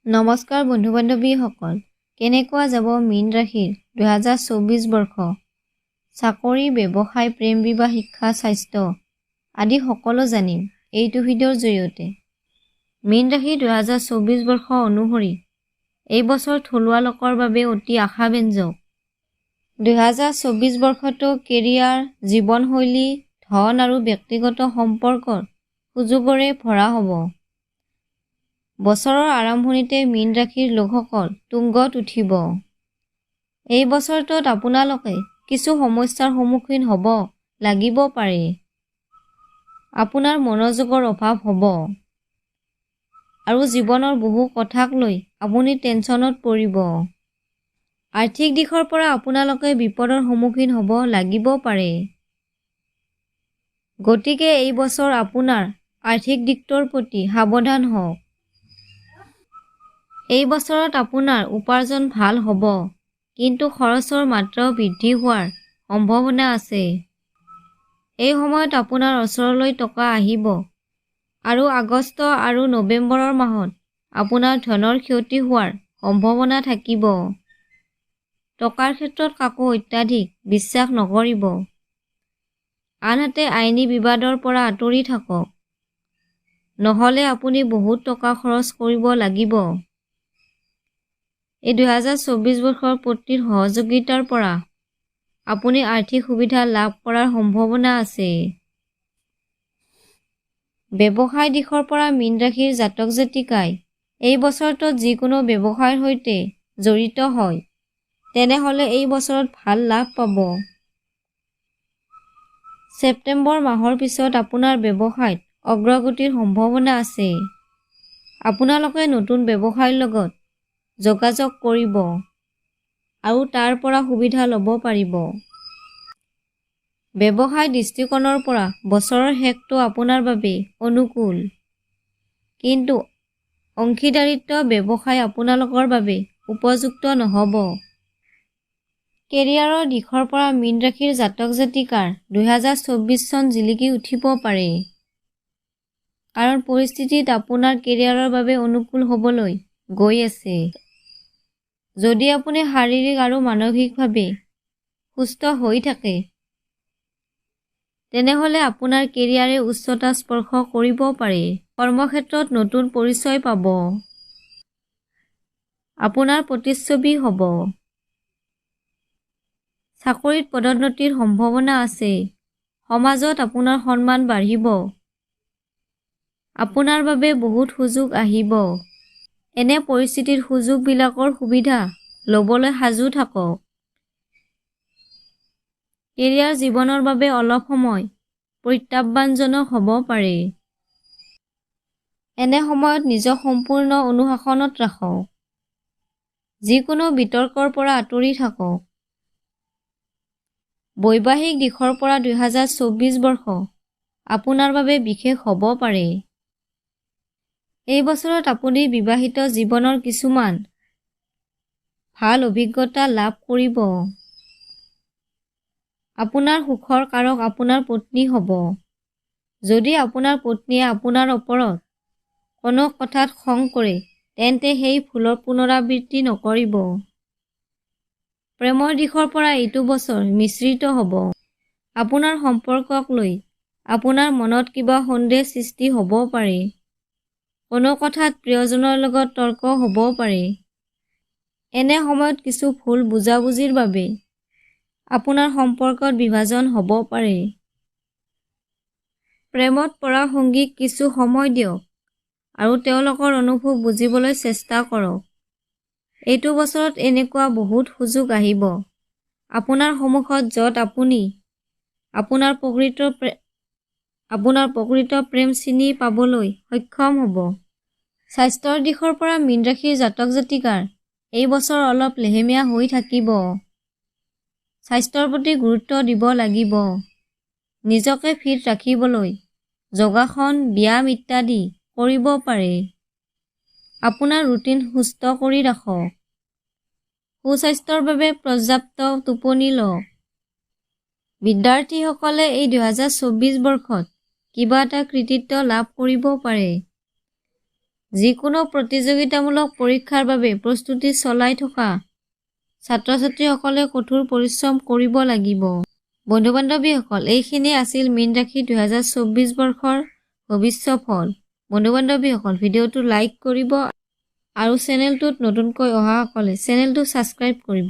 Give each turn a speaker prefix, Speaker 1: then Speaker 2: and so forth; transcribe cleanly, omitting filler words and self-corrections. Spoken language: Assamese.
Speaker 1: নমস্কাৰ বন্ধু বান্ধৱীসকল, কেনেকুৱা যাব মীন ৰাশিৰ 2024 বৰ্ষ? চাকৰি, ব্যৱসায়, প্ৰেম, বিবাহ, শিক্ষা, স্বাস্থ্য আদি সকলো জানিম এইটো ভিডিঅ'ৰ জৰিয়তে। মীন ৰাশি 2024 বৰ্ষ অনুসৰি এই বছৰ থলুৱা লোকৰ বাবে অতি আশাব্যঞ্জক। 2024 বৰ্ষটো কেৰিয়াৰ, জীৱনশৈলী, ধন আৰু ব্যক্তিগত সম্পৰ্কৰ সুযোগৰে ভৰা হ'ব। বছৰৰ আৰম্ভণিতে মীন ৰাশিৰ লোকসকল তুংগত উঠিব। এই বছৰটোত আপোনালোকে কিছু সমস্যাৰ সন্মুখীন হ'ব লাগিব পাৰে। আপোনাৰ মনোযোগৰ অভাৱ হ'ব আৰু জীৱনৰ বহু কথাক লৈ আপুনি টেনচনত পৰিব। আৰ্থিক দিশৰ পৰা আপোনালোকে বিপদৰ সন্মুখীন হ'ব লাগিব পাৰে। গতিকে এই বছৰ আপোনাৰ আৰ্থিক দিশটোৰ প্ৰতি সাৱধান হওক। এই বছৰত আপোনাৰ উপাৰ্জন ভাল হ'ব, কিন্তু খৰচৰ মাত্ৰাও বৃদ্ধি হোৱাৰ সম্ভাৱনা আছে। এই সময়ত আপোনাৰ ওচৰলৈ টকা আহিব আৰু আগষ্ট আৰু নৱেম্বৰৰ মাহত আপোনাৰ ধনৰ ক্ষতি হোৱাৰ সম্ভাৱনা থাকিব। টকাৰ ক্ষেত্ৰত কাকো অত্যাধিক বিশ্বাস নকৰিব। আনহাতে, আইনী বিবাদৰ পৰা আঁতৰি থাকক, নহ'লে আপুনি বহুত টকা খৰচ কৰিব লাগিব। এই 2024 বৰ্ষৰ পত্নীৰ সহযোগিতাৰ পৰা আপুনি আৰ্থিক সুবিধা লাভ কৰাৰ সম্ভাৱনা আছে। ব্যৱসায় দিশৰ পৰা মীন ৰাশিৰ জাতক জাতিকাই এই বছৰটোত যিকোনো ব্যৱসায়ৰ সৈতে জড়িত হয়, তেনেহ'লে এই বছৰত ভাল লাভ পাব। ছেপ্টেম্বৰ মাহৰ পিছত আপোনাৰ ব্যৱসায়ত অগ্ৰগতিৰ সম্ভাৱনা আছে। আপোনালোকে নতুন ব্যৱসায়ৰ লগত যোগাযোগ কৰিব আৰু তাৰ পৰা সুবিধা ল'ব পাৰিব। ব্যৱসায় দৃষ্টিকোণৰ পৰা বছৰৰ শেষটো আপোনাৰ বাবে অনুকূল। কিন্তু অংশীদাৰিত্ব ব্যৱসায় আপোনালোকৰ বাবে উপযুক্ত নহ'ব। কেৰিয়াৰৰ দিশৰ পৰা মীন ৰাশিৰ জাতক জাতিকাৰ 2024 চন জিলিকি উঠিব পাৰে। কাৰণ পৰিস্থিতিত আপোনাৰ কেৰিয়াৰৰ বাবে অনুকূল হ'বলৈ গৈ আছে। যদি আপুনি শাৰীৰিক আৰু মানসিকভাৱে সুস্থ হৈ থাকে, তেনেহ'লে আপোনাৰ কেৰিয়াৰে উচ্চতা স্পৰ্শ কৰিব পাৰে। কৰ্মক্ষেত্ৰত নতুন পৰিচয় পাব। আপোনাৰ প্ৰতিচ্ছবি হ'ব। চাকৰিত পদোন্নতিৰ সম্ভাৱনা আছে। সমাজত আপোনাৰ সন্মান বাঢ়িব। আপোনাৰ বাবে বহুত সুযোগ আহিব। এনে পৰিস্থিতিত সুযোগবিলাকৰ সুবিধা ল'বলৈ সাজু থাকক। কেৰিয়াৰ জীৱনৰ বাবে অলপ সময় প্ৰত্যাহ্বানজনক হ'ব পাৰে। এনে সময়ত নিজক সম্পূৰ্ণ অনুশাসনত ৰাখক। যিকোনো বিতৰ্কৰ পৰা আঁতৰি থাকক। বৈবাহিক দিশৰ পৰা 2024 বৰ্ষ আপোনাৰ বাবে বিশেষ হ'ব পাৰে। এই বছৰত আপুনি বিবাহিত জীৱনৰ কিছুমান ভাল অভিজ্ঞতা লাভ কৰিব। আপোনাৰ সুখৰ কাৰক আপোনাৰ পত্নী হ'ব। যদি আপোনাৰ পত্নীয়ে আপোনাৰ ওপৰত কোনো কথাত খং কৰে, তেন্তে সেই ভুলৰ পুনৰাবৃত্তি নকৰিব। প্ৰেমৰ দিশৰ পৰা এইটো বছৰ মিশ্ৰিত হ'ব। আপোনাৰ সম্পৰ্কক লৈ আপোনাৰ মনত কিবা সন্দেহ সৃষ্টি হ'ব পাৰে। কোনো কথাত প্ৰিয়জনৰ লগত তৰ্ক হ'ব পাৰে। এনে সময়ত কিছু ভুল বুজাবুজিৰ বাবে আপোনাৰ সম্পৰ্কত বিভাজন হ'ব পাৰে। প্ৰেমত পৰা সংগীক কিছু সময় দিয়ক আৰু তেওঁলোকৰ অনুভৱ বুজিবলৈ চেষ্টা কৰক। এইটো বছৰত এনেকুৱা বহুত সুযোগ আহিব আপোনাৰ সন্মুখত, য'ত আপুনি আপোনাৰ প্ৰকৃত প্ৰেম চিনি পাবলৈ সক্ষম হ'ব। স্বাস্থ্যৰ দিশৰ পৰা মীন ৰাশিৰ জাতক জাতিকাৰ এই বছৰ অলপ লেহেমীয়া হৈ থাকিব। স্বাস্থ্যৰ প্ৰতি গুৰুত্ব দিব লাগিব। নিজকে ফিট ৰাখিবলৈ যোগাসন, ব্যায়াম ইত্যাদি কৰিব পাৰে। আপোনাৰ ৰুটিন সুস্থ কৰি ৰাখক। সুস্বাস্থ্যৰ বাবে পৰ্যাপ্ত টোপনি লওক। বিদ্যাৰ্থীসকলে এই 2024 বৰ্ষত কিবা এটা কৃতিত্ব লাভ কৰিব পাৰে। যিকোনো প্ৰতিযোগিতামূলক পৰীক্ষাৰ বাবে প্ৰস্তুতি চলাই থকা ছাত্ৰ-ছাত্ৰীসকলে কঠোৰ পৰিশ্ৰম কৰিব লাগিব। বন্ধু-বান্ধৱীসকল, এইখিনি আছিল মীন ৰাশি 2024 বৰ্ষৰ ভৱিষ্যফল। বন্ধু-বান্ধৱীসকল, ভিডিঅ'টো লাইক কৰিব আৰু চেনেলটোত নতুনকৈ অহাসকলে চেনেলটো ছাবস্ক্ৰাইব কৰিব।